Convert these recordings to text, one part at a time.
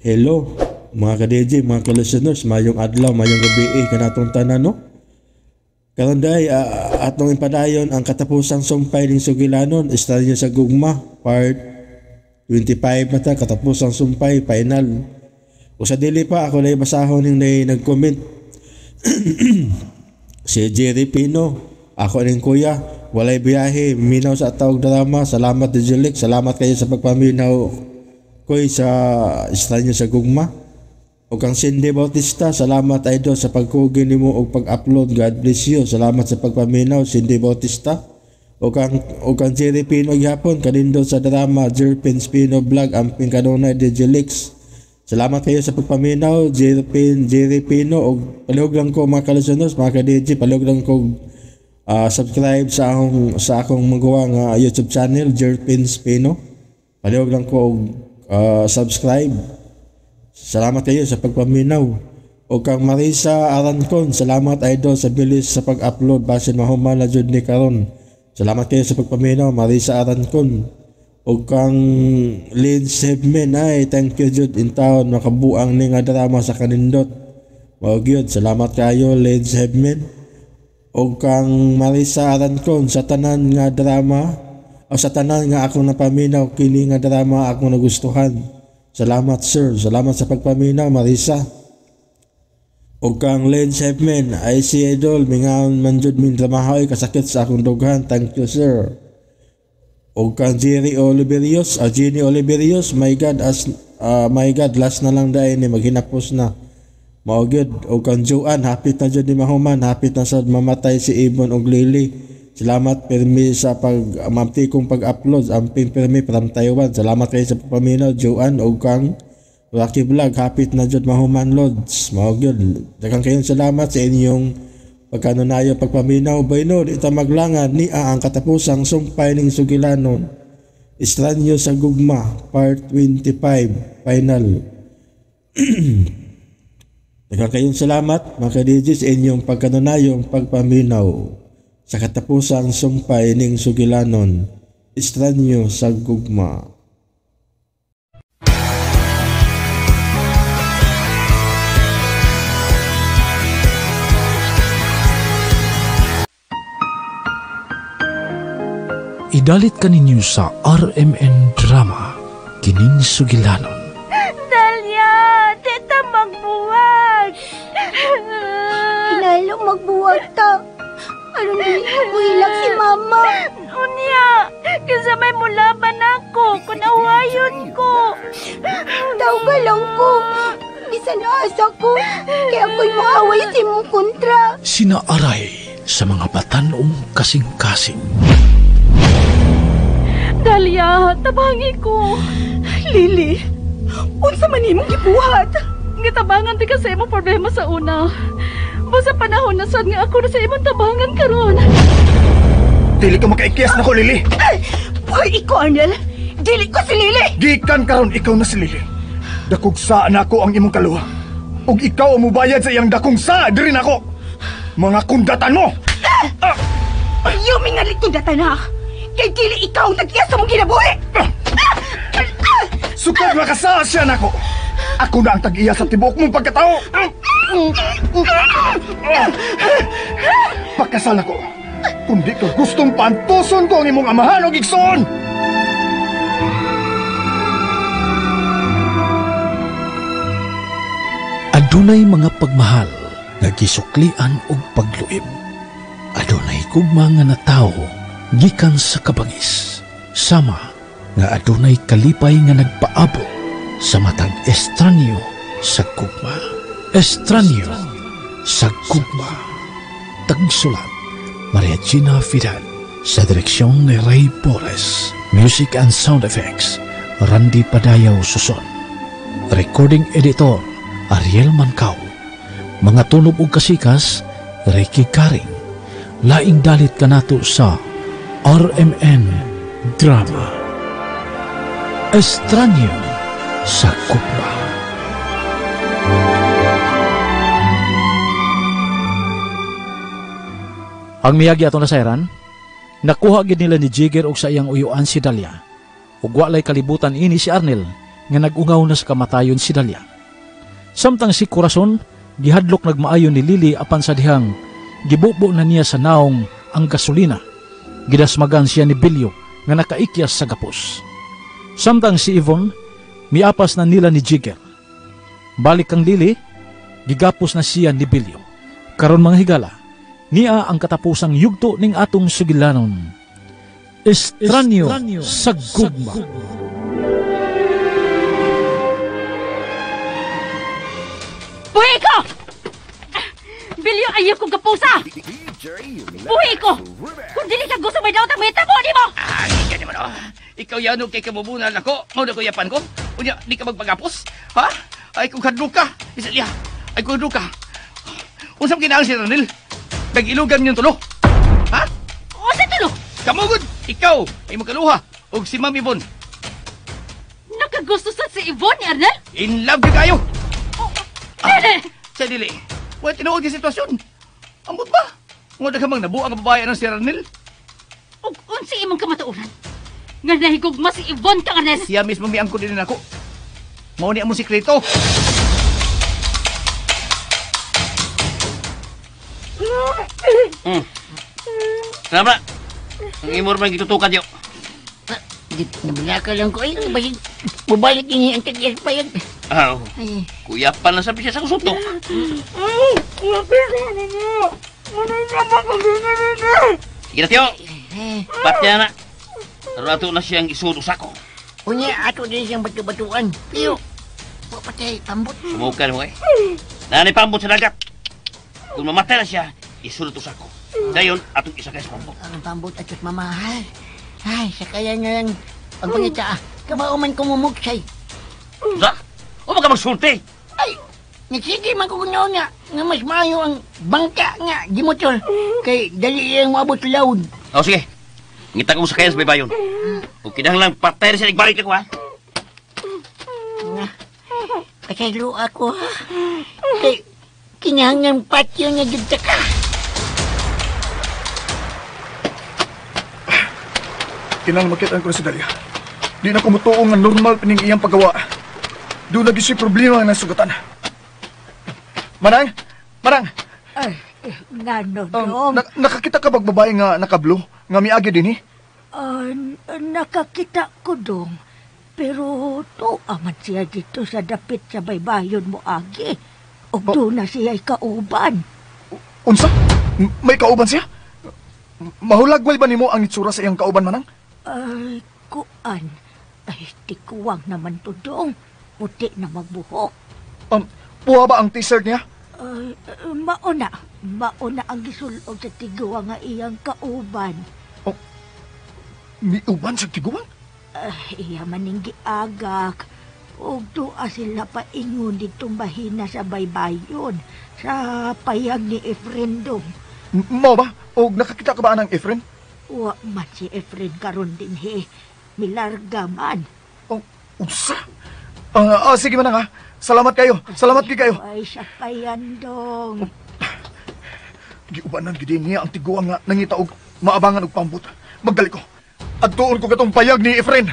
Hello, mga ka-DJ, mga ka-listeners, mayong adlaw, mayong gabi eh, kanatong tanan, no? Karon day, atong ipadayon ang katapusang sumpay ning sugilanon, Estranyo sa Gugma, part 25 na ta, katapusang sumpay, final. O sa dili pa, ako na basahon ning nay nag-comment. Si Jerry Pino, ako ning kuya, walay biyahe, minaw sa atawag drama, salamat DJ Lick, salamat kayo sa pagpaminaw koy sa Estranyo sa Gugma. O kang Cindy Bautista, salamat idol sa pagkugi nimo og pag-upload. God bless you. Salamat sa pagpaminaw, Cindy Bautista. O kang Jerry Pino gyapon kanindot sa drama Jerpin Pino Vlog amping kanunay DJ Lix. Salamat kayo sa pagpaminaw, Jerry Pino. Og palihog lang ko mga ka-listeners, mga ka-DJ, palihog lang ko subscribe sa akong magawa nga YouTube channel, Jerpin Pino. Palihog lang ko og subscribe. Salamat kayo sa pagpaminaw. O kang Marisa Arancon, salamat idol sa bilis sa pag-upload basin mahuman na jud ni karon. Salamat kayo sa pagpaminaw, Marisa Arancon. O kang Lynn Sebmen, ay thank you jud in town makabuang ni nga drama sa kanindot. Mao gyud, salamat kayo Lynn Sebmen. O kang Marisa Arancon sa tanan nga drama o sa tanan nga akong napaminaw kini nga drama akong nagustuhan. Salamat sir, salamat sa pagpaminaw Marisa. O kang Len Shepman, ay si Idol, mingaon man jud min dramahoy kasakit sa akong dughan. Thank you sir. O kang Jerry Oliverios, Jenny Oliverios, my God, as my God, last na lang dahil ni maghinapos na. Mao gyud. O kang Joanne, hapit na jud ni mahuman, hapit na sad mamatay si Ibon og Lily. Salamat pirmi sa pag mamti kong pag-upload, amping pirmi from Taiwan. Salamat kayo sa pagpaminaw, Joanne. O kang Rocky Vlog, hapit na jud mahuman lods. Mao gyud. Daghang kayong salamat sa inyong pagkanunayo pagpaminaw. Bayno, di ta maglangan ni ang katapusang sumpay ning sugilanon. Estranyo sa Gugma, part 25, final. Daghang kayong salamat mga ka-DJ sa inyong pagkanunayong pagpaminaw sa katapusang sumpay ning sugilanon. Estranyo sa Gugma. Idalit kaninyo sa RMN Drama, kining sugilanon. Dalia, tita magbuwag. Hinalo magbuwag ta. Aron dili ko hilak si mama. Unya, kasi may mulaban ako, kung awayon ko. Tawga lang ko. Bisan asa ko, kaya ako'y maaway si mong kontra. Sinaaray sa mga batanong kasing-kasing. Dalia, tabangi ko. Lily, unsa man imong gibuhat? Gitabangan ti ka sa imong problema sa una. Basta panahon na sad nga ako na sa imong tabangan karon. Dili ka makaikiyas na ko, Lily. Buhay iko, Arnel. Dili ko si Lily. Gikan karon ikaw na si Lily. Dakog saa nako ang imong kaluha. Ug ikaw ang mubayad sa iyang dakong saa diri nako. Mga kundatan mo. Ayaw mingalit kundatan ha. Kay dili ikaw ang tag-iya sa mong kinabuhi. Sukad makasaa siya nako. Ako na ang tag-iya sa tibuok mong pagkatao. Pagkasal nako. Kundi ka gustong pantuson ko ang imong amahan o igsoon. Adunay mga pagmahal nga gisuklian og pagluib. Adunay gugma nga natawo gikan sa kabangis. Sama nga adunay kalipay nga nagpaabot sa matag estranyo sa gugma. Estranyo sa gugma. Tagsulat, Maria Gina Fidal. Sa direksyon ni Ray Porres. Music and sound effects, Randy Padayaw Suson. Recording editor, Ariel Mancao. Mga tunob ug kasikas, Ricky Karing. Laing dalit kanato sa RMN Drama. Estranyo sa Gugma. Ang miyagi ato nasayran, nakuha gid nila ni Jigger og sa iyang uyuan si Dalia. Ug walay kalibutan ini si Arnel nga nag-ungaw na sa kamatayon si Dalia. Samtang si Corazon, gihadlok nagmaayo ni Lily apan sa dihang gibubo na niya sa naong ang gasolina. Gidasmagan siya ni Bilyo nga nakaikyas sa gapos. Samtang si Yvonne, miapas na nila ni Jigger. Balik kang Lily, gigapos na siya ni Bilyo. Karon mga higala, niya ang katapusang yugto ning atong sugilanon. Estranyo sa gugma. Buhi ko! Bilyo, ayaw kong kapusa! Buhi ko! Kung dili ka gusto may daot ang may tabo ni mo! Ay, ganyan mo no. Ikaw yan, kay kamubunal ako. Mauna ko yapan ko. Unya, di ka magpagapos. Ha? Ay, kung hadlo ka. Isa liya. Ay, kung hadlo ka. Unsam kinaang si Ranil? Nag-ilugan niyong tulo. Ha? Unsa tulo? Kamugod, ikaw ay magkaluha. Og si Ma'am Yvonne. Nakagusto sa si Yvonne ni Arnel? In love ka kayo. Dili! Sa dili. Wala tinuod yung sitwasyon. Amot ba? Nga daghang nabuang ang babae ng si Ranil. Og unsa imong kamatuoran? Nga nahigugma si Yvonne kang Arnel. Siya mismo miangko din ako. Mao ni among sikreto. Salamat. Ang imor man gitutukan yo. Nabulaka lang ko ay basig bubalik ini ang tag-iyas payag. Aw. Kuya pa lang sabi siya sa kusuntok. Sige na tiyo. Patya na. Ato na siyang isudo sa ko. Unya ato din siyang batu-batuan. Tiyo. Wa patay pambot. Sumukan mo eh. Nanay pambot sa dagat. Kung mamatay na siya, isulod to sa ko. Dayon atong isakay sa pambot. Ang pambot atos mamahal. Ay, sakaya na lang ang pangita. Kamao man kumumuksay. Sa? O baka magsulti? Ay, nagsige man ko nga nga mas maayo ang bangka nga gimotor. Kay dali iyang maabot sa lawod. O sige, ngita ko sakayan sa baybayon. O kinahanglan patay na siya nagbalik ako ha. Nga, pasaylo ako ha. Kay kinahanglan patyo nga jud ta ka. Kinahanglan makita ko na si Dalia. Di na kumutuo nga normal pining iyang paggawa. Doon lagi siya problema nga nasugatan. Manang! Manang! Ay, ngano dong? Nakakita ka bag babae nga nakablo? Nga miagi din eh? Nakakita ko dong. Pero tuwa man siya dito sa dapit sa baybayon mo agi. O doon na siya kauban. Unsa? May kauban siya? Mahulagway ba nimo ang itsura sa iyang kauban, Manang? Ay, kuan. Ay, tikuwang naman to dong. Puti na magbuhok. Puha ba ang t-shirt niya? Ay, mauna. Mauna ang gisulog sa tiguang nga iyang kauban. Oh, miuban sa tiguang? Ay, iya maning giagak. Ug tuwa sila paingon ditong bahina sa baybayon. Sa payag ni Efren dong. Mao ba? O nakakita ka ba ng Efren? Wa man si Efren karon din he. Milarga man. Oh, unsa? Sige man ha. Salamat kayo. Salamat gid kayo. Ay, sa payandong. Giubanan gid niya ang tiguang nga nangita og maabangan og pambot. Magdali ko. Adtuon ko katong payag ni Efren.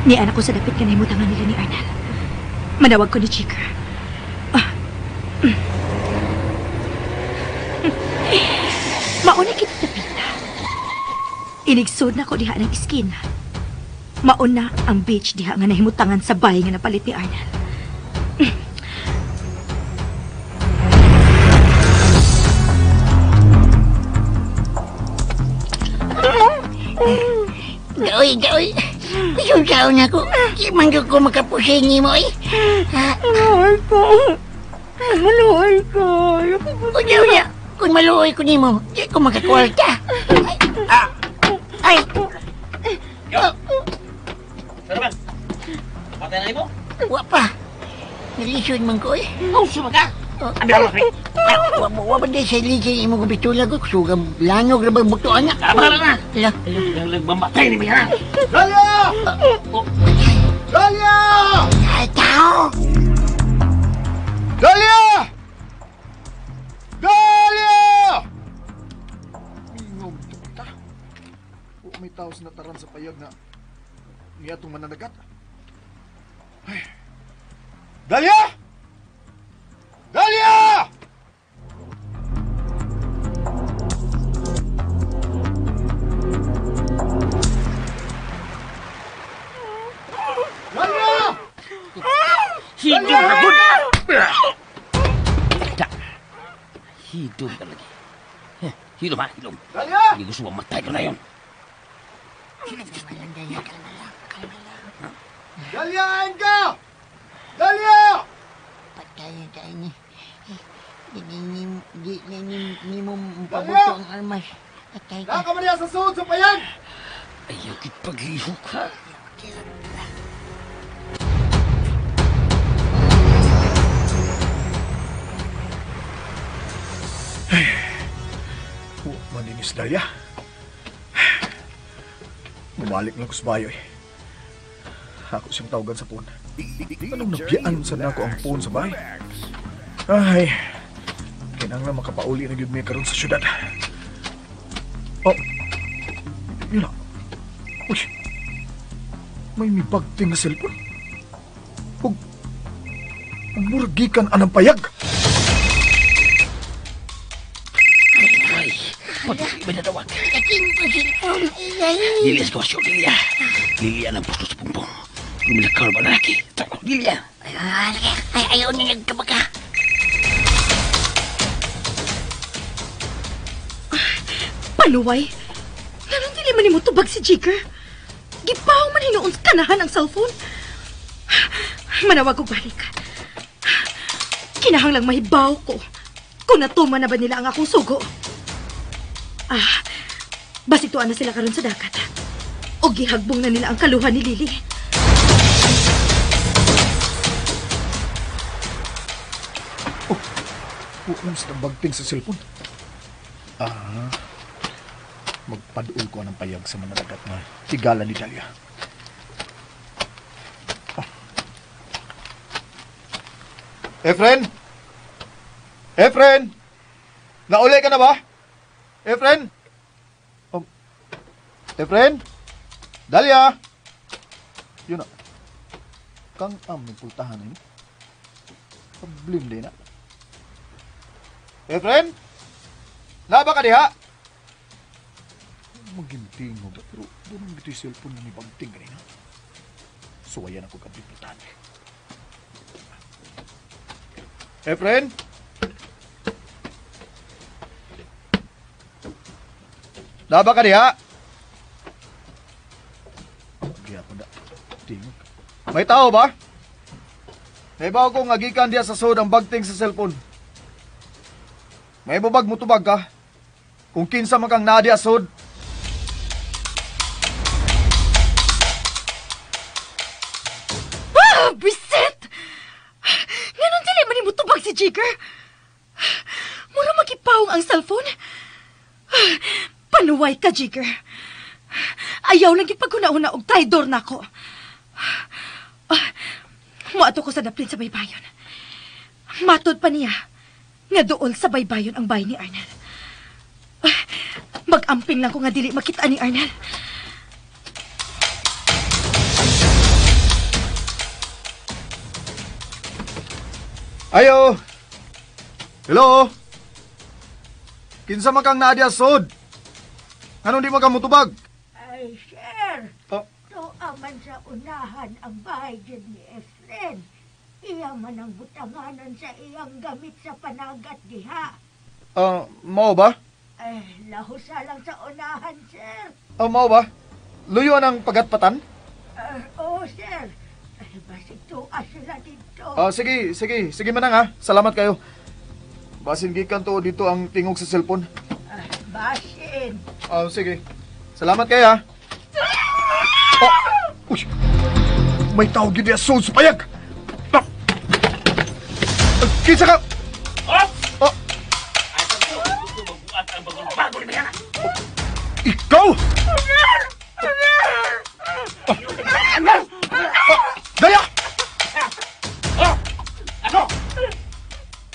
Ni anak ko sa dapit kanay mutangan nila ni Arnel. Manawag ko ni Chica. Mauna kita dapita. Inigsod na ko diha ng iskina. Mauna ang beach diha nga nahimutangan sa bay nga napalit ni Arnel. Gaoy, gaoy. Isusaw na ko. Di man ko makapusin ni mo eh. Maluoy ko. Maluoy ko. Unya, unya. Kung maluoy ko ni mo, di ko makakwarta. Ay! Yo! Saan naman? Patay na mo? Wa pa. Nalisod man ko eh. Oh, sumaga! Wa ba di sa lisod imong kubitula ko? Sugam lanog ra bang buktuan na? Tama na! Ala. Nang mamatay ni Mira! Dalia! Dalia! Ay, tao! Dalia! Dalia! May tao sa nataran sa payag na niya itong mananagat. Ay. Dahlia! Dahlia! Dahlia! Hidup na gud! Hidup ka lagi. Hilom ha, hilom. Dahlia! Hindi gusto mamatay ka na yun. Dahlia, ayon ka! Dahlia! Patayin tayo ni. Di na ni mo pabuto ang armas. Patay ka. Naka man niya sa suod sa payag! Ayaw kit paglihok ha. Maninis Dahlia. Bumalik lang ko sa bayo eh. Ako siyang tawagan sa phone. Anong nabiyaan sa nako ang phone sa bahay? Ay, kinahanglan makapauli na gyud mi karon sa syudad. Oh, yun na. Uy, may mibagting na cellphone. Ug murag gikan anang payag. Ay, pag-iba na tawag. Dili sa kawasyo, Lilia. Lilia ang pusto sa pungpong. Lumilakaw ba lalaki? Lilia. Ay, ayaw niya nagkabaka. Panuway? Nganong dili man nimo tubag si Jigger? Gipaw man hinuon sa kanahan ang cellphone. Manawag og balik. Kinahanglang mahibaw ko kung natuman na ba nila ang akong sugo. Ah, basig tuan na sila karon sa dagat. O gihagbong na nila ang kaluhan ni Lily. Oh, huwag sa bagting sa cellphone. Ah, magpaduol ko ng payag sa manalagat nga tigala ni Dahlia. Oh. Efren! Efren! Nauli ka na ba? Efren? Oh. Efren? Dahlia! Yun na. Kang am, may pultahan na yun. Problem din na. Efren? Naba ka diha? Maginting mo ba? Pero doon ang ito'y cellphone na may bagting kanina. Suwayan ako gabi pultahan. Efren? Naba ka diha? Di ako na. Tingog. May tao ba? Naibaw ko nga gikan diha sa sod ang bagting sa cellphone. May bubag mo tubag ka? Kung kinsa man kang naa diha sod. Ah, bisit! Nganong dili man nimo tubag si Jigger? Mura magipawong ang cellphone. Panuway ka, Jigger. Ayaw lang gyud paghuna-huna og traidor nako. Moadto ko sa daplin sa baybayon. Matod pa niya nga duol sa baybayon ang bahay ni Arnel. Mag-amping lang ko nga dili makita ni Arnel. Ayo! Hello? Kinsa man kang naa diha sod? Nganong di man ka mutubag? Ay, sir. Oh. Tuwa man sa unahan ang bahay dyan ni Efren. Iya man ang butanganan sa iyang gamit sa panagat diha. Mao ba? Ay, lahusa lang sa unahan, sir. Mao ba? Luyo ang pagatpatan? Oo, sir. Ay, basig tuwa sila dito. Sige, sige. Sige manang ha. Salamat kayo. Basin gikan to dito ang tingog sa cellphone. Basin. Sige. Salamat kayo ha. Oh! Uy! May tao gyud diha sa payag! Ah! Kinsa ka? Oh! Oh! Ikaw! Daya! Ako!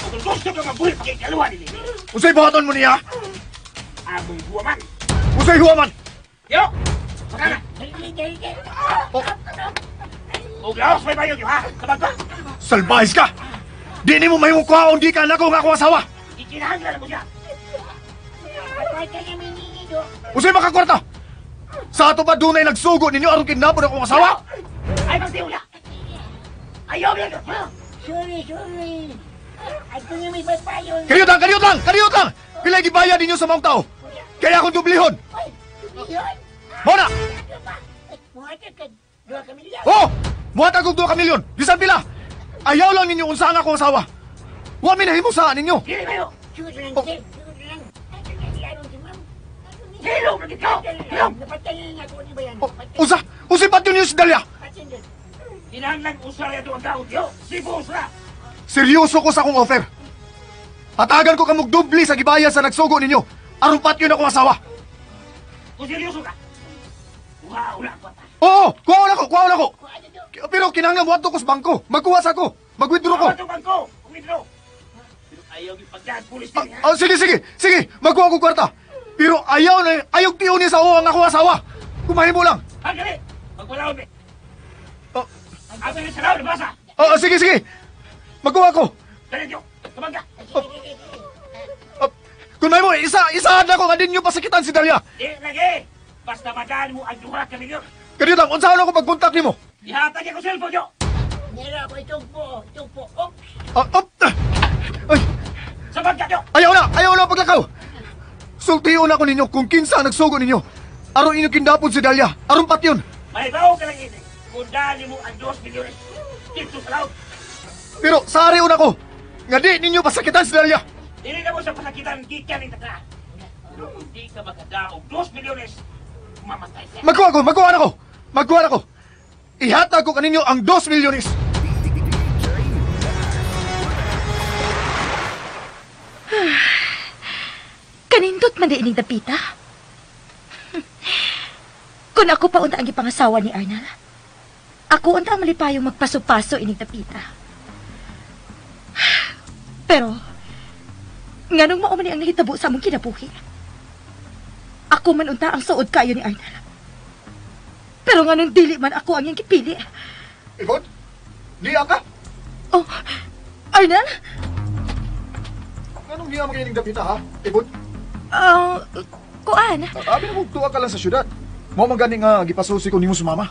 Kung gusto ka mabuhit kay kaluhan ni Lily. Unsay buhaton mo niya? Among huwaman. Unsay huwaman? Yo! Saka na. Oh. Og laos may bayo ha. Sabag ka. Salbahis ka! Di nimo mahimong kuhaon di ka nako nga akong asawa. Ikinahanglan mo siya. Usay makakwarta! Sa ato ba dunay nagsugo ninyo aron kidnapon akong asawa? Ay magtiula. Ayaw lang. Sorry, sorry. Ako nga may baybayon. Kariyot lang, kariyot lang, kariyot lang! Pila gibayad ninyo sa maong tao? Kaya akong dublihon. Ay, yun. Mao na! Muhatag ka, 2 ka milyon. Oh! Muhatag og 2 ka milyon. Bisan pila. Ayaw lang ninyo unsa ang akong asawa. Wa mi nahimo sa ninyo. Dili kayo. Sure lang, Oh. sir. Sure lang. Ato na siya si ma'am. Hilom lagi ka. Hilom. Napatayin ako ni Bayan. Oh, unsa? Unsay patyon ninyo si Dalia? Patyon doon. Kinahanglan usa ra ang taon diyo. Sibo usa. Seryoso ko sa akong offer. Hatagan ko kamog dubli sa gibayad sa nagsugo ninyo. Aron patyon akong asawa. Kung seryoso ka. Kuha ula ko. Oo, kuha na ko, kuha na ko. Pero kinahanglan moadto ko sa bangko. Magkuha sa ako. Mag-withdraw ko. Ato bangko. Withdraw. Pero ayaw gipagdaan pulis Ah, niya. ah, sige, sige, sige. Magkuha ko kwarta. Pero ayaw na, ayaw tiyo niya sa o ang akong asawa. Kumahimo lang. Hanggali. Magwalaon mi. Ah, Abi sa laon basa. ah, sige, sige. Magkuha ko. Dali diyo. Tumangga. Ah, kung mahimo, isahan na ko nga din niyo pasakitan si Dalia. Di lagi. Basta madaan mo ang 2 ka milyon. Kaya lang, unsaon ako pag-contact nimo? Ihatag ako cellphone yo. Nera ako, itong po. Itong po. Oops. Ah, ah, ah. Ay, Sa bangka yo. ayaw na paglakaw. Sultiyon ako ninyo kung kinsa ang nagsugo ninyo. Aron inyo kindapon si Dalia. Aron patyon. May bawo ka lang ini. Kung dali mo ang 2 milyones. Dito sa laot. Pero sari una ko. Nga di ninyo pasakitan si Dalia. Dili na mo sa pasakitan gikan ni takla. Pero kung di ka makadaog 2 milyones, mamatay ka. Magkuha ko, magkuha na ko. Magkuha na ko. Ihatag ko kaninyo ang 2 milyones. Kanindot man di ining dapita. Kung ako pa unta ang gipangasawa ni Arnel, ako unta ang malipayong magpaso-paso ining dapita. Pero, nganong mao man ni ang nahitabo sa among kinabuhi? Ako man unta ang suod kayo ni Arnel. Pero nganong dili man ako ang iyang gipili? Ibon? Niya ka? Oh, Arnel? Nganong niya makining dapita ha? Ibon? Kuan? Abi na kung tuwa ka lang sa syudad. Mao man gani nga gipasusi ko nimo sa mama.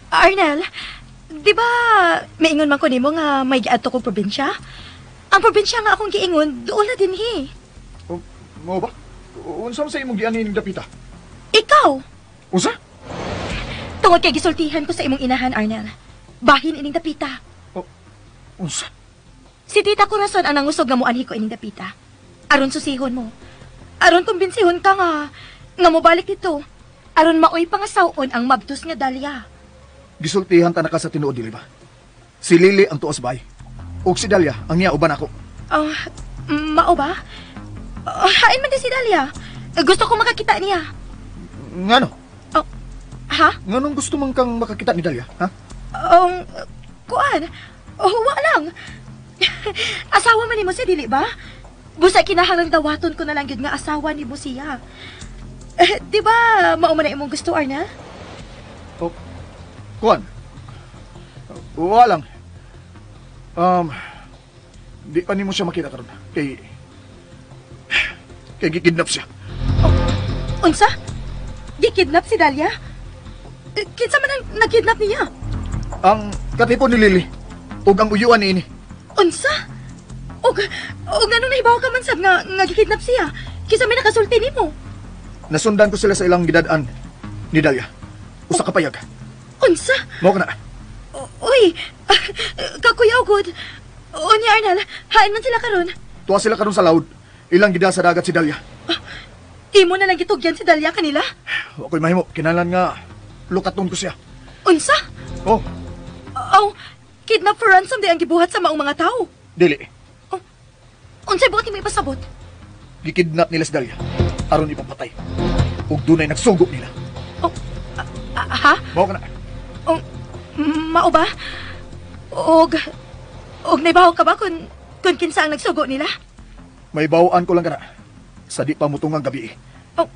Arnel, di ba maingon man ko nimo nga may giadto kong probinsya? Ang probinsya nga akong giingon, doon na dinhi. Oh, mao ba? Unsa man sa imong giani ning dapita? Ikaw! Unsa? Tungod kay gisultihan ko sa imong inahan, Arnel. Bahin ining dapita. Oh, unsa? Si Tita Corazon ang nangusog nga muanhi ko ining dapita. Aron susihon mo. Aron kumbinsihon ka nga mobalik dito. Aron maoy pangasawon ang mabdos nga Dalia. Gisultihan ta na ka sa tinuod, dili ba? Si Lily ang tuos bay. Ug si Dalia ang niya uban ako. Oh, mao ba? Oh, hain man din si Dalia. Gusto ko makakita niya. Ngano? Oh, ha? Nganong gusto man kang makakita ni Dalia, ha? Kuan? Oh, wa lang. Asawa man nimo siya, dili ba? Busa kinahanglang dawaton ko na lang gyud nga asawa nimo siya. Eh, di ba mao man na imong gusto, Arnel? Oh, kuan. Wa lang. Di pa nimo siya makita karon. Kay gikidnap siya. Oh, unsa? Gikidnap si Dalia? Kinsa man ang nagkidnap niya? Ang katipon ni Lily ug ang uyuan niini. Unsa? Og nganong nahibaw ka man sab nga gikidnap siya? Kinsa may nakasulti nimo? Nasundan ko sila sa ilang gidad-an ni Dalia. Usa ka payag. Unsa? Mao ka na. Uy, kakuyaw gud. Unya Arnel, hain man sila karon. Tuwa sila karon sa laod. Ilang gida sa dagat si Dalia. Imo na lang gitugyan si Dalia kanila? Wa ko'y mahimo. Kinahanglan nga lukaton ko siya. Unsa? Oh. Oh, kidnap for ransom di ang gibuhat sa maong mga tao. Dili. Oh, unsay buot nimo ipasabot? Gikidnap nila si Dalia aron ipapatay. Ug dunay nagsugo nila. Oh, ha? Mao ka na. Oh, mao ba? Og naibaw ka ba kung kinsa ang nagsugo nila? May bawaan ko lang kana. Sa di pa mutungang gabi. Oh,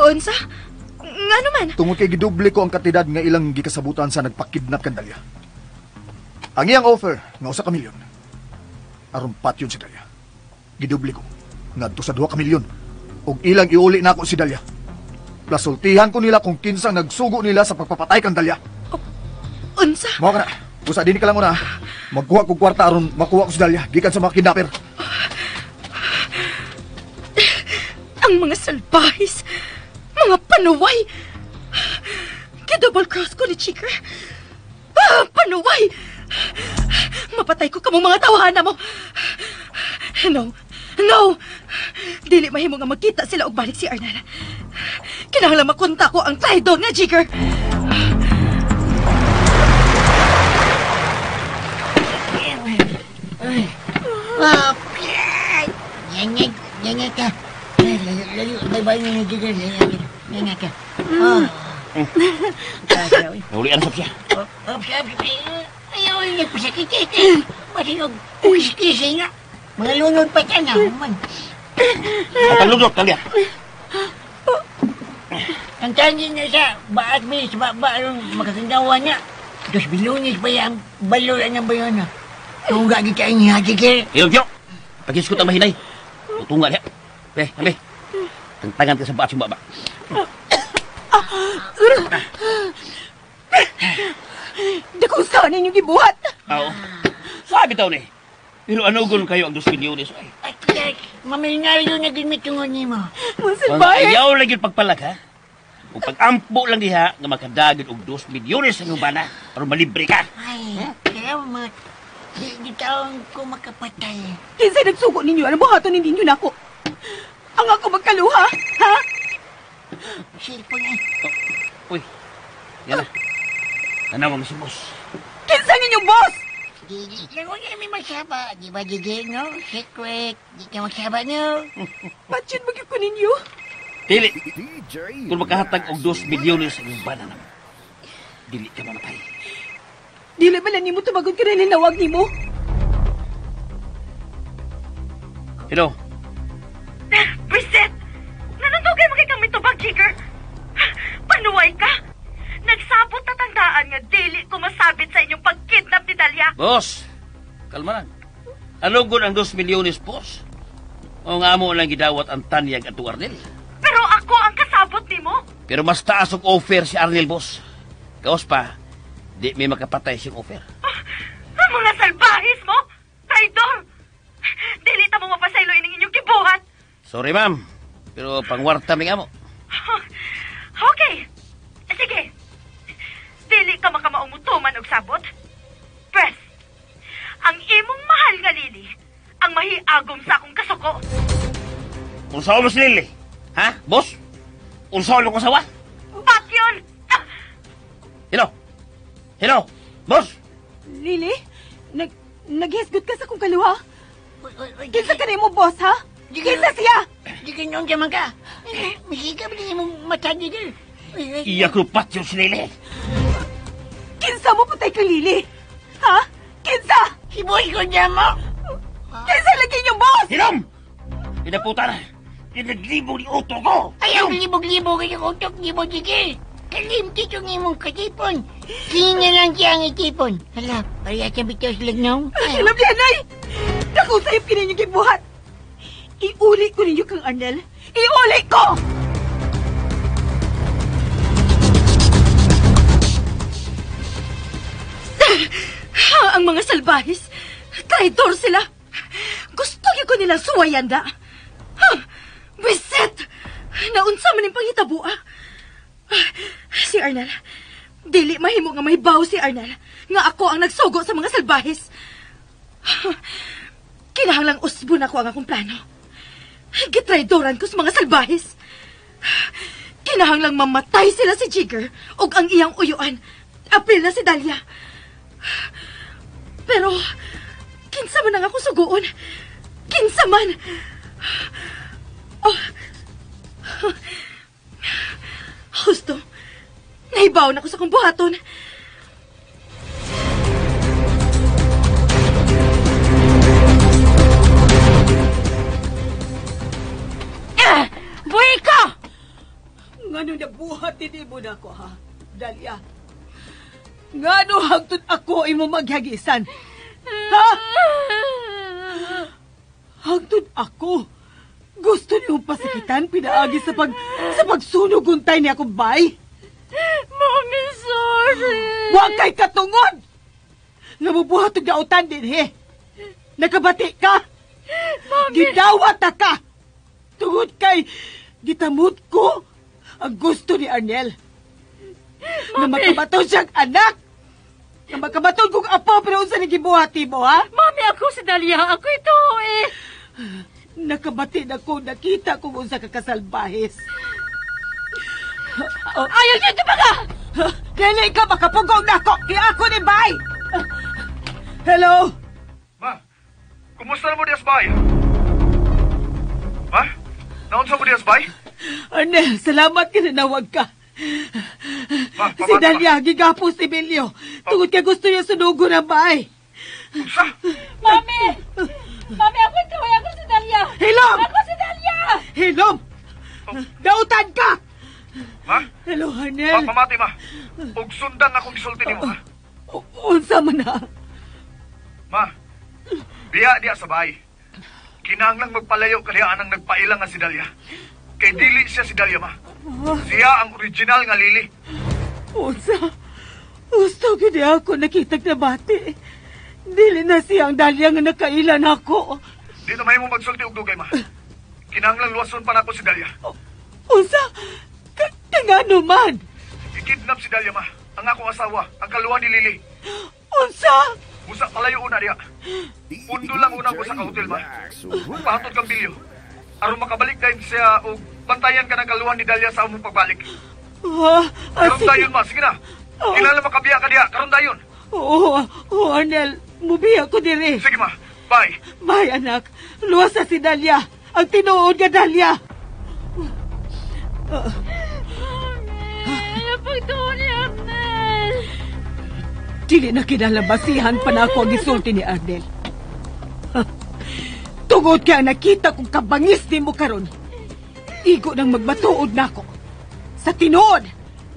unsa? Ngano man? Tungod kay gidoble ko ang kantidad nga ilang gikasabutan sa nagpakidnap kan Dalia. Ang iyang offer nga 1 ka milyon. Aron patyon si Dalia. Gidoble ko ngadto sa 2 ka milyon. Ug ilang iuli nako si Dalia. Plasultihan ko nila kung kinsang nagsugo nila sa pagpapatay kan Dalia. Unsa? Mao ka na. Usa dinhi ka lang una. Magkuha kog kwarta aron makuha ko si Dalia gikan sa mga kidnapper. Ang mga salbahis, mga panuway. Ki-double cross ko ni Chicker. Ah, panuway! Mapatay ko kamong mga tawhana mo. No, no! Dili mahimo nga magkita sila og balik si Arnel. Kinahanglan makontak ko ang traidor nga Jigger. Nyanyay ka. Layo, bye-bye na Jigger. Nyanyay ka. Nahulian sa siya. Ayaw, nagpasakit eh. Masinog, whiskey siya nga. Mga lunod pa siya na. At ang lunod, Talia. Ang tangin niya siya, baat may sa baba aron makakandawa niya. 2 milyones pa yan, balor ang bayon na. Tungga kita niya, Jigger. Iyo, Tiyo. Pag-iskot ang mahinay. Tungga niya. Be, ambe. Tantangan ka sa baat yung baba. Di kung saan ninyong gibuhat. Oo. Sabi daw ni. Pero ano gun kayo ang 2 milyones? Ay, mamilyonaryo na gimitungon ni mo. Masalbahe. Ayaw lagi pagpalag, ha? O pag-ampo lang diha nga makadagod og 2 milyones ang bana aron malibre ka. Ay, salamat. Di taon ko makapatay. Kinsa nagsugo ninyo? Ano buhaton ninyo nako? Ang ako magkaluha, ha? Cellphone eh. Oh, uy, yan na. Tanawag si boss. Kinsa ninyo, boss? Di lang ko may magsaba. Di ba, Gigi, no? Secret. Di ka magsaba, no? Patyon magyud ko ninyo. Dili. Kung makahatag og 2 milyones ang bana na mo, dili ka mamatay. Dili ba lang nimo tumagon ka na ninawag nimo? Hello? Brisette! Nanundugay mo kay kang mitubag, Jigger! Panuway ka! Nagsabot na tandaan nga dili ko masabit sa inyong pagkidnap ni Dalia. Boss, kalma lang. Ano gun ang 2 milyones, boss? O nga mo lang gidawat ang tanyag at Arnel. Pero ako ang kasabot nimo. Pero mas taas og offer si Arnel, boss. Kaos pa, di may makapatay siyang offer. Ang mga salbahis mo! Traidor! Dili ta mo mapasaylo ining inyong gibuhat. Sorry, ma'am. Pero pangwarta mi nga mo. Okay. Sige. Dili ka makamaumutuman og sabot. Press. Ang imong mahal nga Lily ang mahiagom sa akong kasuko. Unsa mo si Lily? Ha, boss? Unsa mo ko sawa? Patyon! Ah! Hello? Hello? Boss? Lily? Naghisgot ka sa akong kaluha? Kinsa ka nimo, boss, ha? Kinsa siya? Di ka noon ka man ka. Masika ba din imong mata, Jigger? Iya ko patyon si Lily. Kinsa mo patay kang Lily? Ha? Kinsa? Si boss ko niya mo. Kinsa lagi niyong boss? Hinom! Pinaputa na. Pinaglibog ni utok ko. Ayaw, libog-libog ang utok ni mo, Jigger. Kalimti itong imong katipon. Kini lang siya ang itipon. Hala, pareha siya bitaw sa lagnong. Alam niya, Nay! Naku, sayop ka ninyong gibuhat. Iuli ko ninyo kang Arnel. Iuli ko! Ang mga salbahis, traidor sila. Gusto ko nilang suwayan da. Bisit! Naunsa man yung pangitabua. Si Arnel, dili mahimo nga mahibaw si Arnel nga ako ang nagsugo sa mga salbahis. Kinahanglang usbon ako ang akong plano. Gitraidoran ko sa mga salbahis. Kinahanglang mamatay sila si Jigger ug ang iyang uyuan. Apil na si Dalia. Pero, kinsa man ang ako suguon? Kinsa man? Oh. Husto, nahibaw na ko sa kong buhaton. Buhi ka! Ngano nabuhat din mo na ako, ha? Dalia. Ngano hangtod ako imo maghagisan? Ha? Hangtod ako. Gusto niyo pasakitan pinaagi sa pagsunog untay niya akong bay? Mami, sorry. Wa kay katungod. Nabubuhat og dautan dinhi. Nakabati ka? Mami. Gidawat ta ka. Tungod kay gitamot ko ang gusto ni Arnel. Na makabaton siyang anak. Na makabaton kong apo pero unsa ni gibuhat mo, ha? Mami, ako si Dalia. Ako ito eh. Nakabati na ko, nakita kung unsa ka kasalbahis. Oh. Ayaw niyo ito ka! Dili ka makapugong nako! Kaya ako ni Bay! Hello? Ma, kumusta na mo dias bay? Ma, naunsa mo dias bay? Arnel, salamat ka nanawag ka. Ma, si Dalia, gigapos si Emilio. Tungod kay gusto niya sunugo ng bay. Unsa? Mami! Mami, ako ito! Ako si Dalia! Hilom! Ako si Dalia! Hilom! Dautan ka! Ma? Hello, Arnel. Ma, pamati, ma. Og sundan akong gisulti nimo, ha? Unsa man na? Ma, biya diya sa bahay. Kinahanglang magpalayo kaniya anang nagpailang nga si Dalia. Kay dili siya si Dalia, ma. Siya ang original nga Lily. Unsa? Gusto gid ako nakitag na bati. Dili na siya ang Dalia nga nakailan ako. Di na mahimo magsulti og dugay, ma. Kinahanglang luwason pa nako si Dalia. Unsa? Kangano man? Ikidnap si Dalia, ma. Ang akong asawa, ang kaluwa ni Lily. Unsa? Busa palayo una diya. Pundo lang una ko sa ka-hotel, ma. Pahatod kang bilyo. Aron makabalik dahil siya o bantayan ka ng kaluhan ni Dalia sa among pagbalik. Karon dayon, ma. Sige na. Kilala makabiya ka diya. Karon dayon. Oo, Arnel. Mubiya ko dire. Sige, ma. Bye. Bye, anak. Luwas na si Dalia. Ang tinuod nga Dalia. Mami, pagtuon ni Arnel. Dili na kinalabasihan pa na ako ang isulti ni Arnel. Tungod kaya nakita kong kabangis ni mo karon. Igo nang magmatuod na ako. Sa tinuod,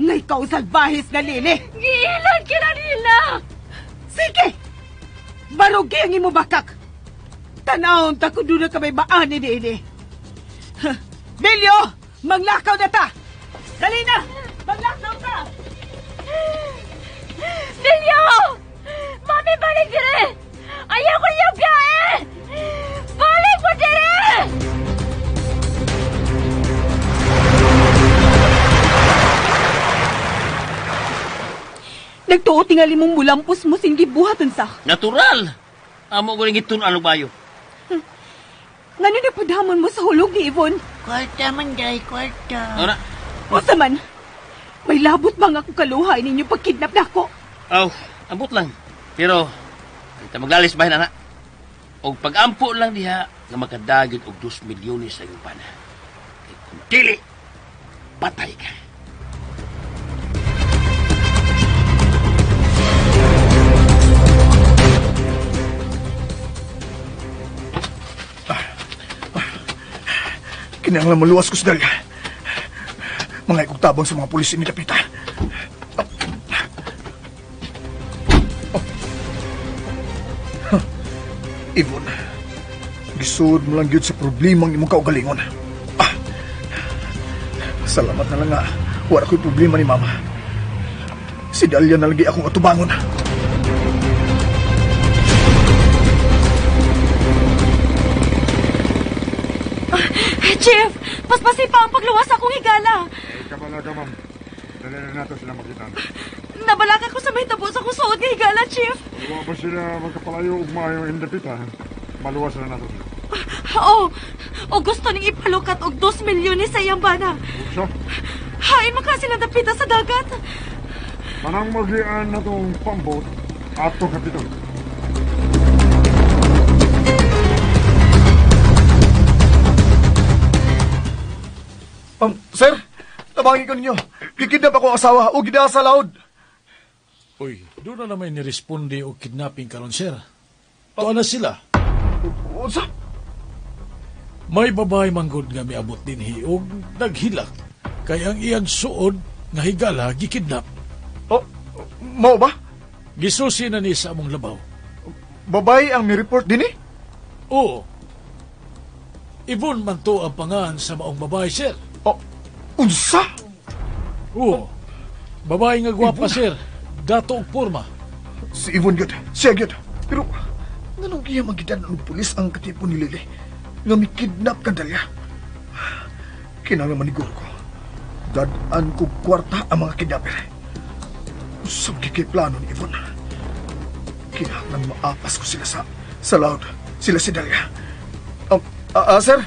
nga ikaw ang salbahis na Lily. Giilan ka na nila! Sige! Barugi ang imo bakak. Tanawon ta kung doon na kami maani ni ini. Bilyo! Manglakaw na ta! Dali na! Manglakaw ta! Bilyo! Mami, balik dire! Ayaw ko niya biyahe! Balik mo dire! Nagtuo tingali mong mulampos mo sing gibuhatan sa. Natural! Amo ko rin gitun-an og bayo. Ngano nagpadhamon mo sa hulog ni Yvonne? Kwarta man, day, kwarta. Ano? Unsa man? May labot bang akong kaluhay ninyo pagkidnap nako? Aw, ambot lang. Pero, kita maglalis bahin, anak. Og pag-ampo lang diha, nga makadagit og 2 milyones sa iyong bana. Kaya kung dili, patay ka. Kinahanglan maluwas ko si Dalia. Mga ikugtabang sa mga pulis ini dapita. Oh. Yvonne, gisud mo lang yun sa problemang imong kaugalingon. Ah, salamat na lang nga. Wala ko'y problema ni Mama. Si Dalia na lagi akong atubangon. Chief, paspasi pa ang pagluwas akong higala. Kabala ka, ma'am. Dali na nato sila makita. Nabalaka ko sa may tabo sa kusuod ng higala, Chief. Wa ba sila magkapalayo og maayo indapita? Maluwas na nato sila. Oo. O gusto ning ipalukat og 2 milyones sa iyang bana. Siya? Hain man ka sila dapita sa dagat. Kanang magian na tong pambot ato kapitan. Sir, tabangin ko ninyo. Gikidnap ako ang asawa o gidala sa laod. Uy, doon na naman niresponde o kidnapping karon, sir. Tuwa na sila. Unsa? May babae manggod nga miabot dinhi og naghilak. Kay ang iyang suod nga higala gikidnap. Oh, mao ba? Gisusi na ni sa among labaw. Babae ang mi-report din eh? Oo. Ibon man to ang pangan sa maong babae, sir. Oh, unsa? Oo. Babae nga gwapa, sir. Dato og porma. Si Yvonne gyud. Siya gyud. Pero, nganong iya magidan ang pulis ang katipo ni Lily? Nga mikidnap ka dalya. Kinahanglan maniguro ko. Dad-an ko kwarta ang mga kidnapper. Usab kay plano ni Yvonne. Kinahanglan maapas ko sila sa loud. Sila si Dalia. Sir,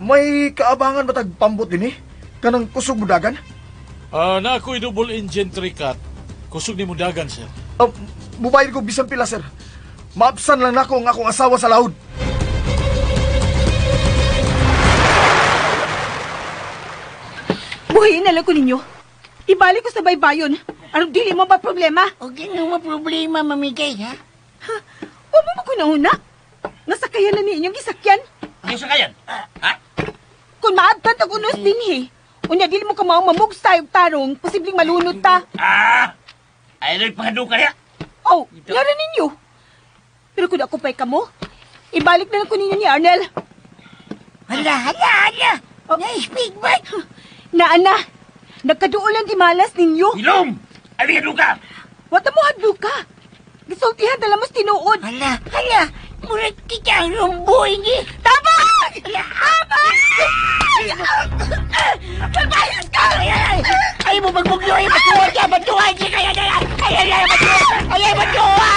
may kaabangan ba tag pambot din eh? Kanang kusog mudagan? Na ako'y double engine tricat. Kusog ni mudagan, sir. Mubayad ko bisan pila, sir. Maabsan lang nako ang akong asawa sa laod. Buhiin na lang ko ninyo. Ibalik ko sa baybayon. Anong dili mo ba problema? Okay nga mo problema, mamigay, ha? Ha? Huwag mo ko nauna. Nasakayan na niinyong gisakyan. Yung sakayan? Ha? Kung maabtan tag unos din, he. Unya, dili mo ka maong mamugstay og tarong, posibleng malunod ta. Ah! Ay, ano'y pangaduka niya? Oh, ngara ninyo. Pero kung ako pa'y kamo, ibalik na lang ko ninyo ni Arnel. Hala, hala, hala! Oh. Na-speak ba? Naana, nagkaduol ang dimalas ninyo. Ilong! Ay, hadluka! Wata mo hadluka. Gisultihan dala mas tinuod. Hala, hala! Murag kita ang rumboy ni! Tabang! Tabang! Kalbayas ka! Ay, ay, ay mo magbugyo! Ay, matuwa siya! Matuwa siya! Ay, ay, ay! Ay, ay, ay! Matuwa! Ay, ay, matuwa!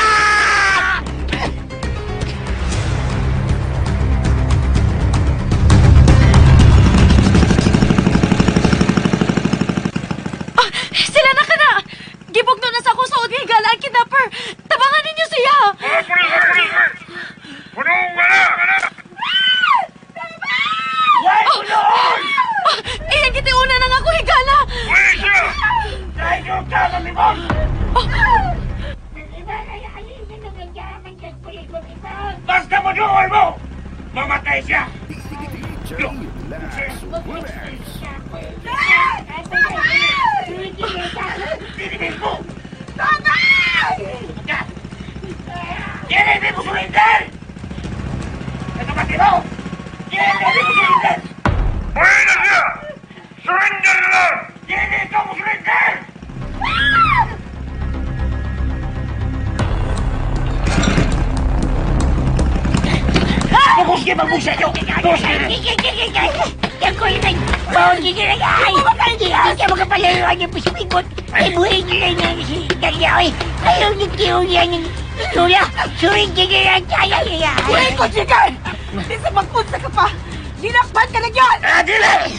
Sila na ka na! Gibugno na sa akong suod nga higala ang kidnapper! Tabangan ninyo siya! Punong ka na! Why, punoon? Iyan kiti una na nga ako higala! Where siya? Dahil ka, mamibon! Basta mo doon mo! Mamatay siya! Dinibin mo! Tabang! Dinibin mo surrender! Nagkapati mo! Dinibin mo surrender! Buhay na siya! Surrender na lang! Dinibin ko mo surrender! Bukusgi magbuksa niyo! Uy, kutsikan! Di sa magpunta ka pa! Dinakpan ka na yan! Ah, dili!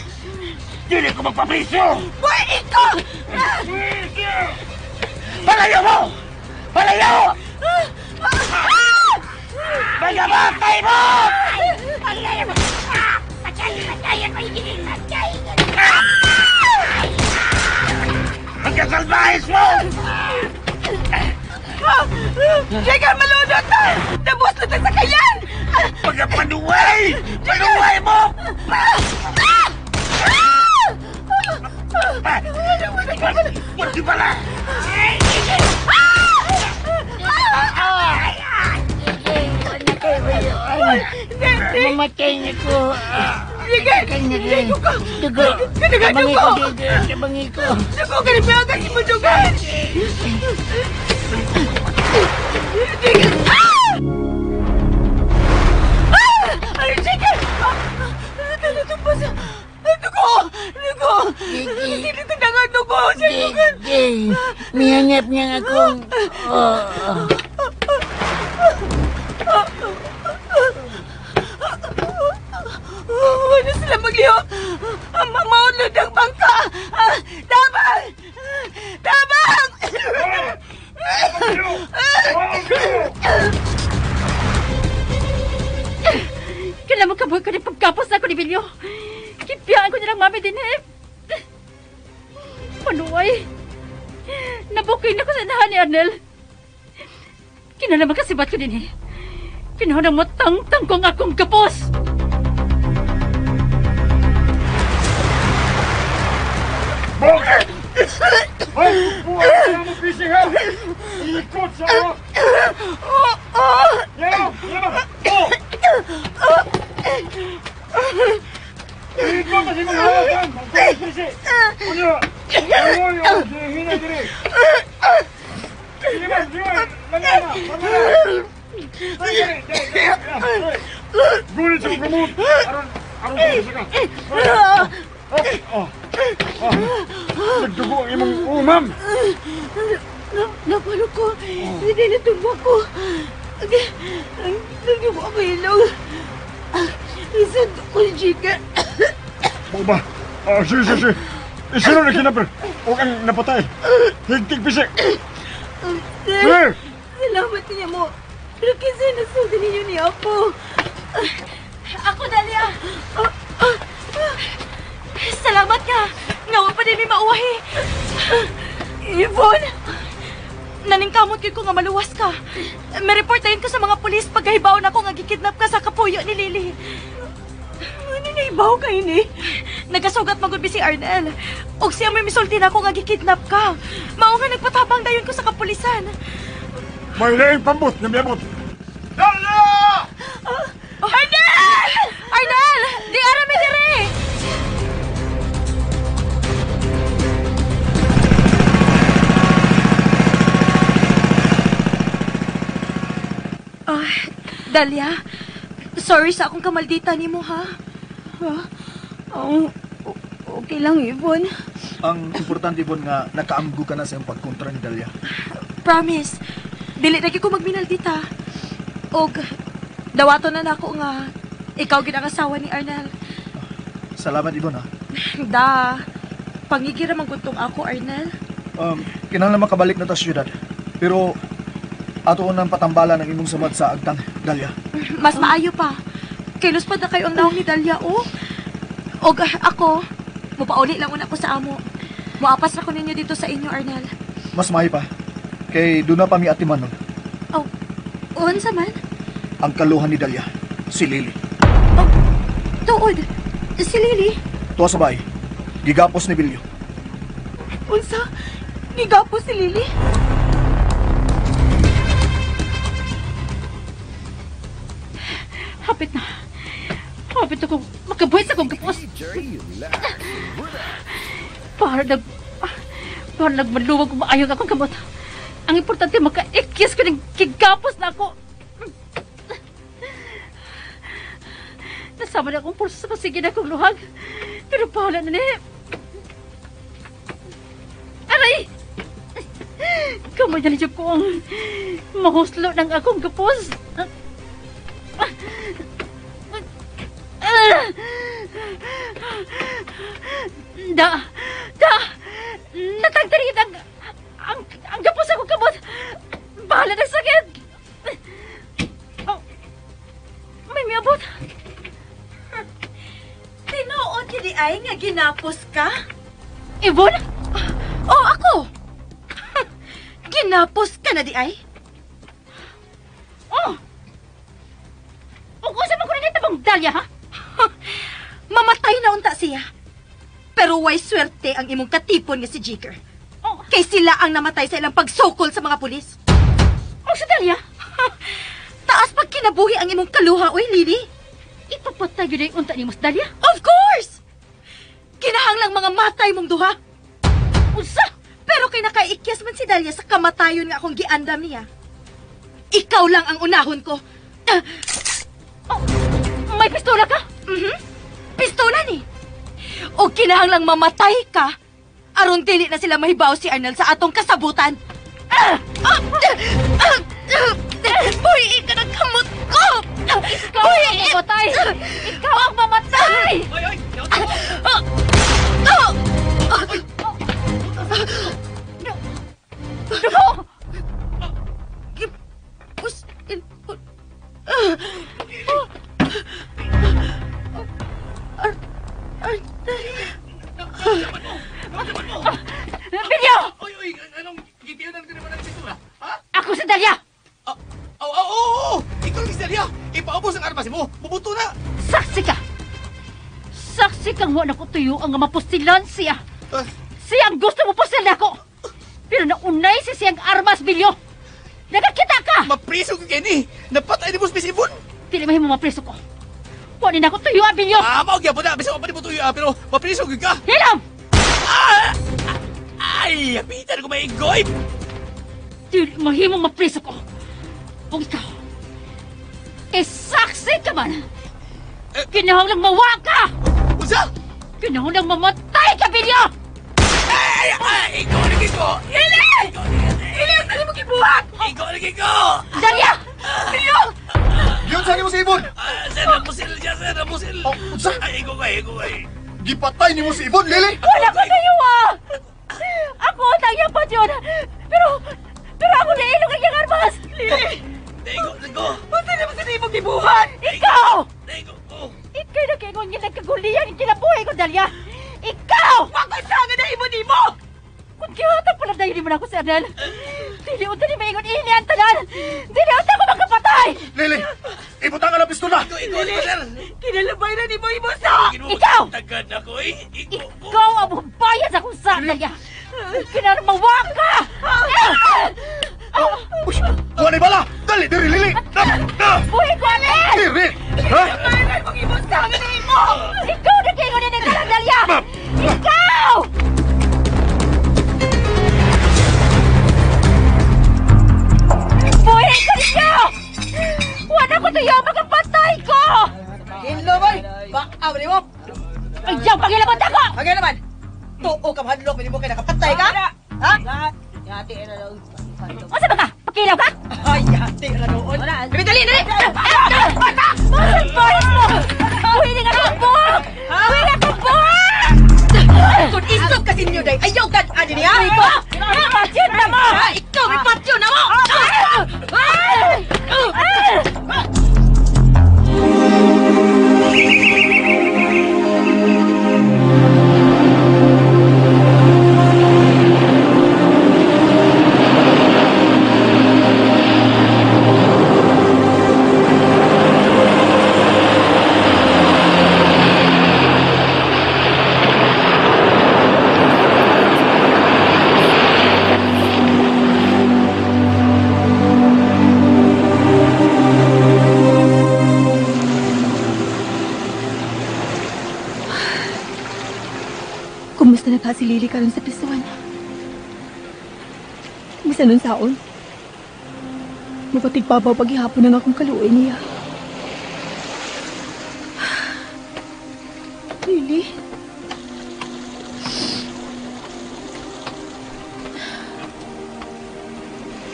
Dili ko magpapriso! Uy, ikaw! Palayo mo! Palayo! Pagamatay mo! Magkasalbahis mo! Jigger, malunod na! Nabos na sa kayan! Pagkapanuway! Panuway mo! Pwede pala! Mamatay na ko. Sige! Dugo ko! Dugo! Dugo! Kabangi ko! Dugo! Kanibagan si Mudugan! Ay, sige! Natutumpas! Dugo! Dugo! Dito na nga dugo! Sige! Mihanap niya akong... Ano sila maglihok? Maulod ang bangka! Tabang! Tabang! Kailan mo kabuhay ko ni pagkapos na ako ni Bilyo. Kipiyaan ko nilang mami din eh. Panuay. Nabukin ako sa nahan ni Arnel. Kinalaman kasibat ko din eh. Kinahon mo tangtang kong akong kapos. Bok! Ay, buwan ka na mo pising ha! Ikot sa ako! Yaw! Yaw! Oh! Ikot kasi mga hawakan! Ang pisi! Unya! Unya! Unya! Hina diri! Sige man! Sige man! Langga na! Langga na! Gulit sa kamot! Aron! Aron sa ka! Oh! Oh! Nagdugo ang imong umam! Napalo ko! Hindi natumba ko! Nagdugo ako ilong! Isang ko, Jigger! Mo ba? Sige, sige, sige! Sino na kinapir? O ang napatay! Higtig pisik! Sir! Salamat niya mo! Pero kasi nasugan ninyo ni Apo! Ako, Dalia! Salamat ka! Ngawa pa din may mauwahi! Yvonne! Naningkamot kayo ko nga maluwas ka. May report tayo ko sa mga pulis pagkahibaw na ko nga gikidnap ka sa kapuyo ni Lily. Ano naibaw kayo ni? Nagkasugat magod si Arnel. Og siya may misulti na ako nga gikidnap ka. Mao nga nagpatabang dayon ko sa kapulisan. May laing pambot nga miyabot. Dalia! Arnel! Arnel! Di ara mi diri! Dalia, sorry sa akong kamaldita nimo ha. Oh, okay lang, Yvonne. Ang importante, Yvonne, nga nakaamgo ka na sa iyong pagkontra ni Dalia. Promise, dili na ko magminaldita. Og dawato na nako nga ikaw gid ang asawa ni Arnel. Salamat, Yvonne, ha. Da, pangigira man gud tong ako, Arnel. Kinahanglan makabalik na ta sa syudad. Pero ato unang patambala ng imong samad sa agtang, Dalia. Mas maayo pa. Kay luspad na kayo ang naong ni Dalia, oh. Og ako, mupauli lang una ko sa amo. Muapas na ko ninyo dito sa inyo, Arnel. Mas maayo pa. Kay doon na pa mi atiman nun. Oh, unsa man? Ang kaluhan ni Dalia, si Lily. Oh, tuod, si Lily? Tuwa sa bahay, gigapos ni Bilyo. Unsa? Gigapos si Lily? Hapit na. Hapit ako. Makabuhay sa akong kapos. Para nagmaluwag ko maayong akong kamot. Ang importante, maka-ikis ko ng gigapos na ako. Nasama na akong pulso sa pasigin akong luhag. Pero pahala na ni. Aray! Kamay na niyo ko ang mahuslo ng akong kapos. Da! Da! Natagtaringit ang gapos akong kamot! Bahala ng sakit! Oh, may miabot! Tinuod kini ay nga ginapos ka? Yvonne? Oh, ako! Ginapos ka na di ay? Oh! Ug unsa man ko na tabang Dalia, ha? Mamatay na unta siya. Pero way swerte ang imong katipon nga si Jigger. Oh. Kay sila ang namatay sa ilang pagsukol sa mga pulis. Oh, si Dalia? Taas pag kinabuhi ang imong kaluha, oy, Lily. Ipapatay yun ay unta ni Mas Dalia? Of course! Kinahanglang mga matay mong duha. Unsa? Pero kay nakaikyas man si Dalia sa kamatayon nga akong giandam niya. Ikaw lang ang unahon ko. Oh, may pistola ka? Mhm. Pistola ni. O kinahanglang mamatay ka aron dili na sila mahibaw si Arnel sa atong kasabutan. Buhi ka ng kamot ko! Ikaw ang mamatay! Ikaw ang mamatay! Oy, oy! Dugo! Bilyo! Oy, oy! Anong gitiunan ko naman ang pistola? Ha? Ako si Dalia! Oo! Ikaw si Dalia! Ipaubos ang armas mo! Bubuto na! Saksi ka! Saksi kang wala ko tuyo ang mapustilan siya! Siya ang gusto mo pusil na ako. Pero naunay si siyang armas, Bilyo. Nagakita ka! Mapriso ko, Kenny! Napatay ni Boss Miss Yvonne! Dili mahimo mapriso ko. Kuha na ako tuyo, Bilyo! Ah, mao gyapon na. Bisan pa ni mo tuyo, pero mapriso ko ka! Hilom! Ah! Ay, hapitan ko maigoy! Dili mahimo mapriso ko. Kung ikaw, eh, saksi ka man! Kinahanglang mawa ka! Unsa? Kinahanglang mamatay ka, Bilyo! Ay! Ay! Ikaw lagi ko! Lili! Lili, ang dali mo gibuhat! Ikaw lagi ko! Dalia! Bilyo! Yun, saan mo si Yvonne? Sir, napusil siya! Sir, napusil! Oh, unsa? Ay, ikaw kay, ikaw kay! Gipatay ni mo si Yvonne, Lili! Wala ko kayo, ah! Ako ang tangyapat yun! Pero ako nailog ang iyang armas! Lili! Ikaw, ikaw! Unsa na mo sa imong gibuhat? Ikaw! Ikaw, oh! Ika'y nagkingon nga nagkagulian ang kinabuhi ko, Dalia! Ikaw! Makunsangan na imo nimo! Kung kihatag pala dayon mo na ako si Arnel, dili unta ni maingon ini ang tanan! Dili unta ko magkapatay! Lili! Ibutang ka ng pistola! Ikaw, ikaw, ikaw, sir! Kinalabay na nimo imo sa! Ikaw! Tagad ako, eh! Ikaw ang bubayad sa akong sa, Dalia! Kinarmawa ka! Uy! Kuha na bala! Dali, diri, Lili! Buhi ko, Arnel! Diri! Ha? Kinalabay na imong imo sa nga nimo! Ikaw nagkingon ini ang tanan, Dalia! Ikaw! Buhi ko ninyo! Wala ko tuyo magapatay ko! Hinlo, boy! Baka mo! Ayaw, pagilabot ako! Pagay naman! Tuo ka mahadlok, hindi mo kayo nakapatay ka? Ha? Unsa ba ka? Pakilaw ka? Ay, yati na noon. Dali, dali, dali! Bakit bayad mo? Buhi nga akong buhok! Buhi nga akong buhok! Kung isog kasi ninyo, day, ayaw ka, adi niya! Buhi ko! Patyon na mo! Ikaw, may patyon na mo! Kumusta na ka si Lily karon sa prisuan? Kumusta nun saon? Mukatigpabaw paghihapon ang akong kaluoy niya. Lily?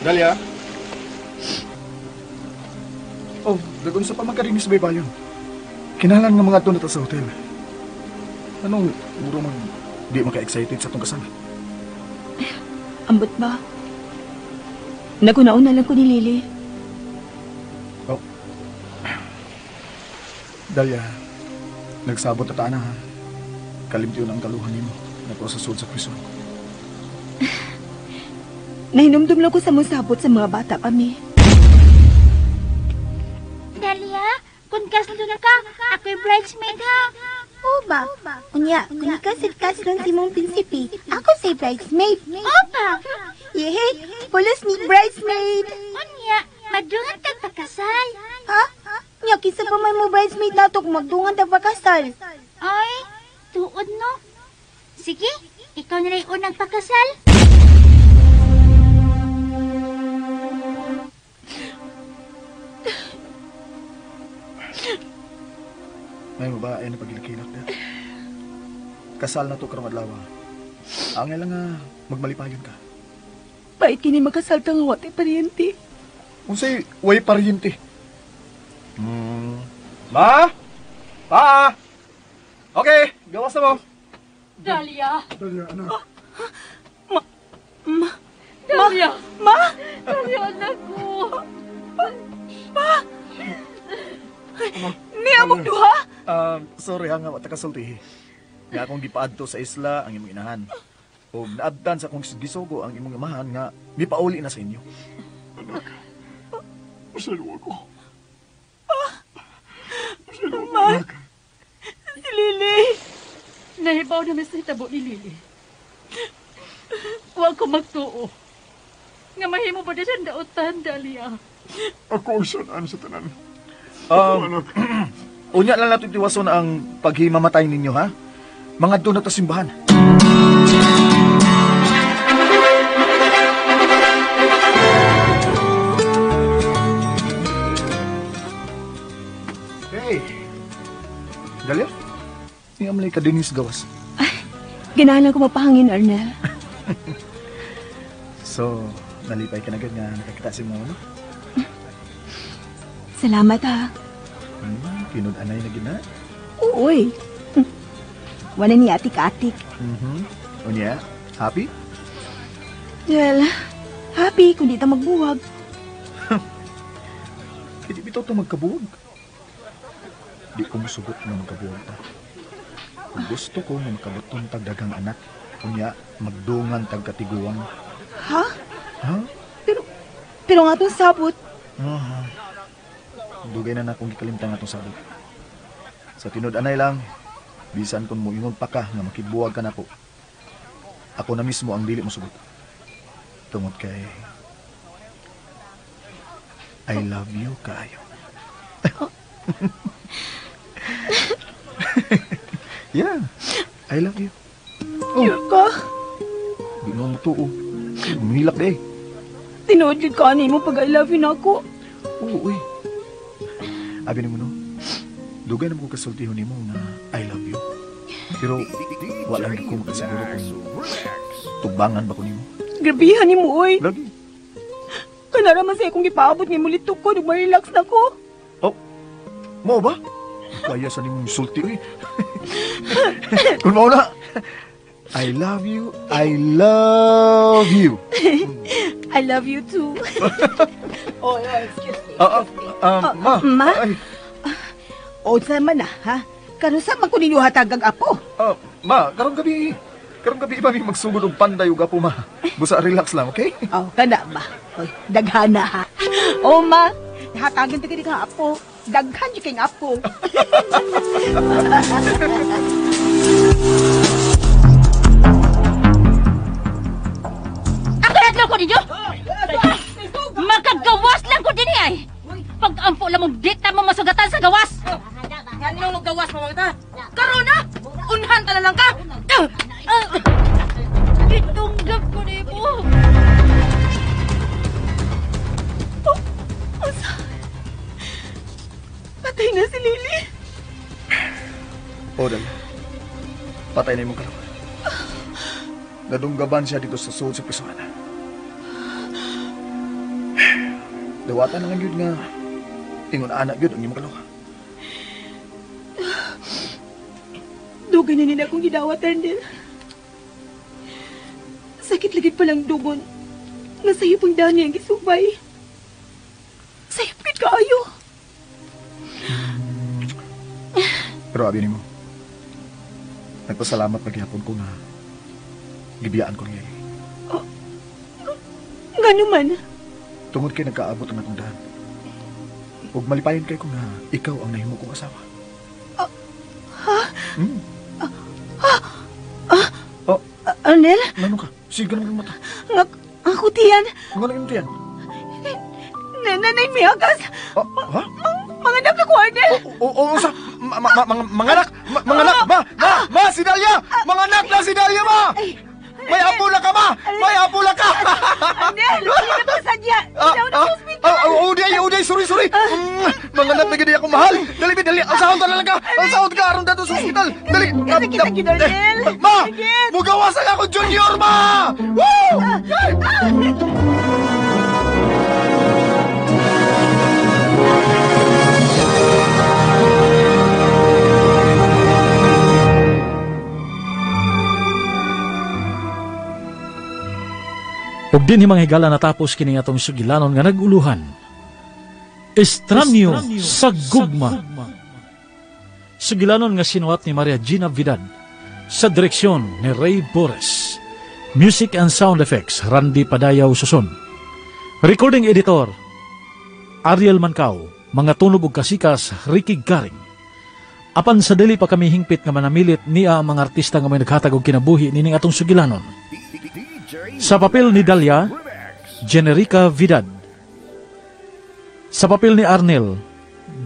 Dalia? Oh, dagon sa pamagkarinis sa baybayon. Kinahanglan nga mga na ta sa hotel. Anong muro mag di maka-excited sa tong kasal? Ambot ba? Nagunaon na lang ko ni Lily. Oh. Dalia, nagsabot na ta na ha. Kalimtiyo na ang kaluhan nimo. Nagpro sa sud sa prison. Nahinumdum lang ko sa mong sabot sa mga bata kami. Dalia, kung kasal na ka, ako'y bridesmaid ha. Oba, unya, kung ikaw sa kaslon si mong prinsipe, ako say bridesmaid. Oba! Yehe, pulos ni bridesmaid. Unya, madungan tag pakasal. Ha? Unya, kinsa pa man mo bridesmaid nato kung magdungan tag pakasal? Ay, tuod no. Sige, ikaw na rin unang pakasal. May babae na pagilakilak na. Kasal na to karong adlaw. Angay lang nga magmalipayon ka. Pait kini magkasal ka nga watay paryente. Unsay way paryente? Ma? Pa? Okay, gawas na mo. Dalia. Dalia, anak. Ma. Ma. Dalia. Ma. Dalia, anak ko. Pa. Niya mong duha? Sorry ha nga, wata kasulti. Nga akong gipaadto sa isla ang imong inahan. O naabtan sa akong gisugo ang imong amahan nga mipauli na sa inyo. Anak, pasalo ako. Pasalo ako, Ma, anak. Si Lily. Nahibaw na sa hitabo ni Lily. Wa ko magtuo. Nga mahimo ba na siyang dautan, Dalia? Ako ang sunan sa tanan. Unya lang natin tiwason ang paghimamatay ninyo, ha? Mga doon na to simbahan. Hey! Dalia? Niya malay ka din sa gawas. Ay, ganahan lang ko mapahangin, Arnel. So, nalipay ka na agad nga nakakita si mo, no? Salamat, ha. Tinud-anay na gina. Uy. Wala ni atik-atik. Unya, happy? Well, happy kung di ta magbuwag. Hindi bitaw ta magkabuwag. Di ko musugot nga magkabuwag ta. Kung gusto ko nga makabuton tag daghang anak, unya magdungan tag katiguang. Ha? Ha? Pero nga itong sabot. Dugay na na akong gikalimtan nga itong sabot. Sa tinud-anay lang, bisan kung muingon pa ka nga makibuwag ka nako, ako na mismo ang dili mosugot. Tungod kay I love you kaayo. Yeah, I love you. Oh. Yun ka? Di mo matuo. Umihilak di eh. Tinuod yun ka mo pag I love you na ako. Oo, uy. Abi ni mo no, dugay na mo kasultihon nimo na I love you. Pero wala lang ko makasiguro kung tugbangan ba ko nimo. Grabihan nimo, oy. Lagi. Kanara man sa akong gipaabot nga mulito ko, ug ma-relax na ko. Oh, mo ba? Kaya sa nimong sulti, oy. Kung mao na, I love you, I love you. I love you too. Oh, excuse me. Ma. Ma? O, sama na, ha? Karon sa man ko ninyo hatagang apo? Ma, karong gabi iba mi magsugod og panday ug apo, ma. Busa relax lang, okay? Oh, kana ba? Oy, daghana ha. Oh, ma, hatagan ta ka apo. Daghan jud kay apo. Ako nadlo ko ninyo. Makagawas lang ko dinhi ay. Pag-ampo lang mong dikta mo masugatan sa gawas. Nganong magawas mo ta? Karon na. Unhan ta na lang ka. Gitunggap ko nimo. Oh, asa? Patay na si Lily. O, Dal. Patay na imong kalawan. Nadunggaban siya dito sa sulod sa prisuhan. Dawatan na lang yun nga ingon anak yun ang imong kalawa. Dugay na nila akong gidawat, Arnel. Sakit lagi palang dugon. Nasayop ang dani ang gisubay. Sayop gid kaayo. Pero abi nimo, nagpasalamat paghihapon ko nga gibiyaan ko niya. Oh, ngano man? Tungod kay nagkaabot ang atong daan. Ug malipayon kay ko nga ikaw ang nahimo kong asawa. Ha? Hmm. Oh. Arnel? Ngano ka? Sige naman mata. Nga, ako tiyan. Ngano imong tiyan? Nanay miagas. Ha? Manganak ako, Arnel. Oo, sa manganak, manganak, ma, si Dalia! Manganak na si Dalia, ma! May apo na ka, ma! May apo na ka! Arnel, wala na pa sadya. Ikaw na hospital. Uday, sorry. Manganak na gid ako mahal. Dali, dali. Ang sahod na lang ka. Ang sahod ka aron dato sa hospital. Dali. Sakit, Arnel. Ma! Mugawasan ako, Junior, ma! Woo! Ug dinhi mga higala natapos kini atong sugilanon nga naguluhan. Estranyo sa gugma. Sugilanon nga sinuwat ni Maria Gina Vidad sa direksyon ni Ray Bores. Music and sound effects Randy Padayaw Suson. Recording editor Ariel Mancao. Mga tunog ug kasikas Ricky Garing. Apan sa dili pa kami hingpit nga manamilit niya ang mga artista nga may naghatag og kinabuhi nining atong sugilanon. Sa papel ni Dalia, Generica Vidad. Sa papel ni Arnel,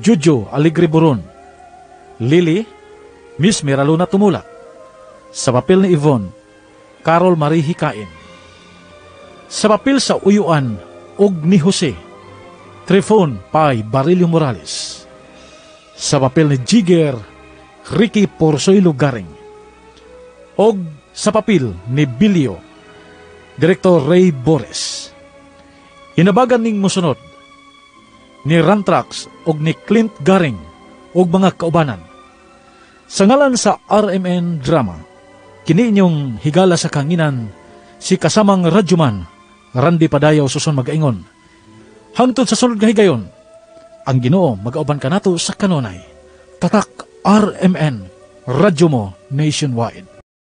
Jujo Alegre Buron. Lily, Miss Miraluna Tumulak. Sa papel ni Yvonne, Carol Marie Hikain. Sa papel sa Uyuan og ni Jose, Trifon Pai Barillo Morales. Sa papel ni Jigger, Ricky Porsoy Garing. Og sa papel ni Bilio, Direktor Ray Bores. Inabagan ning musunod ni Rantrax og ni Clint Garing og mga kaubanan. Sa ngalan sa RMN Drama, kini inyong higala sa kanginan si kasamang radyoman Randy Padayaw suson magaingon. Hangtod sa sunod nga higayon, ang Ginoo magauban kanato sa kanunay. Tatak RMN, radyo mo nationwide.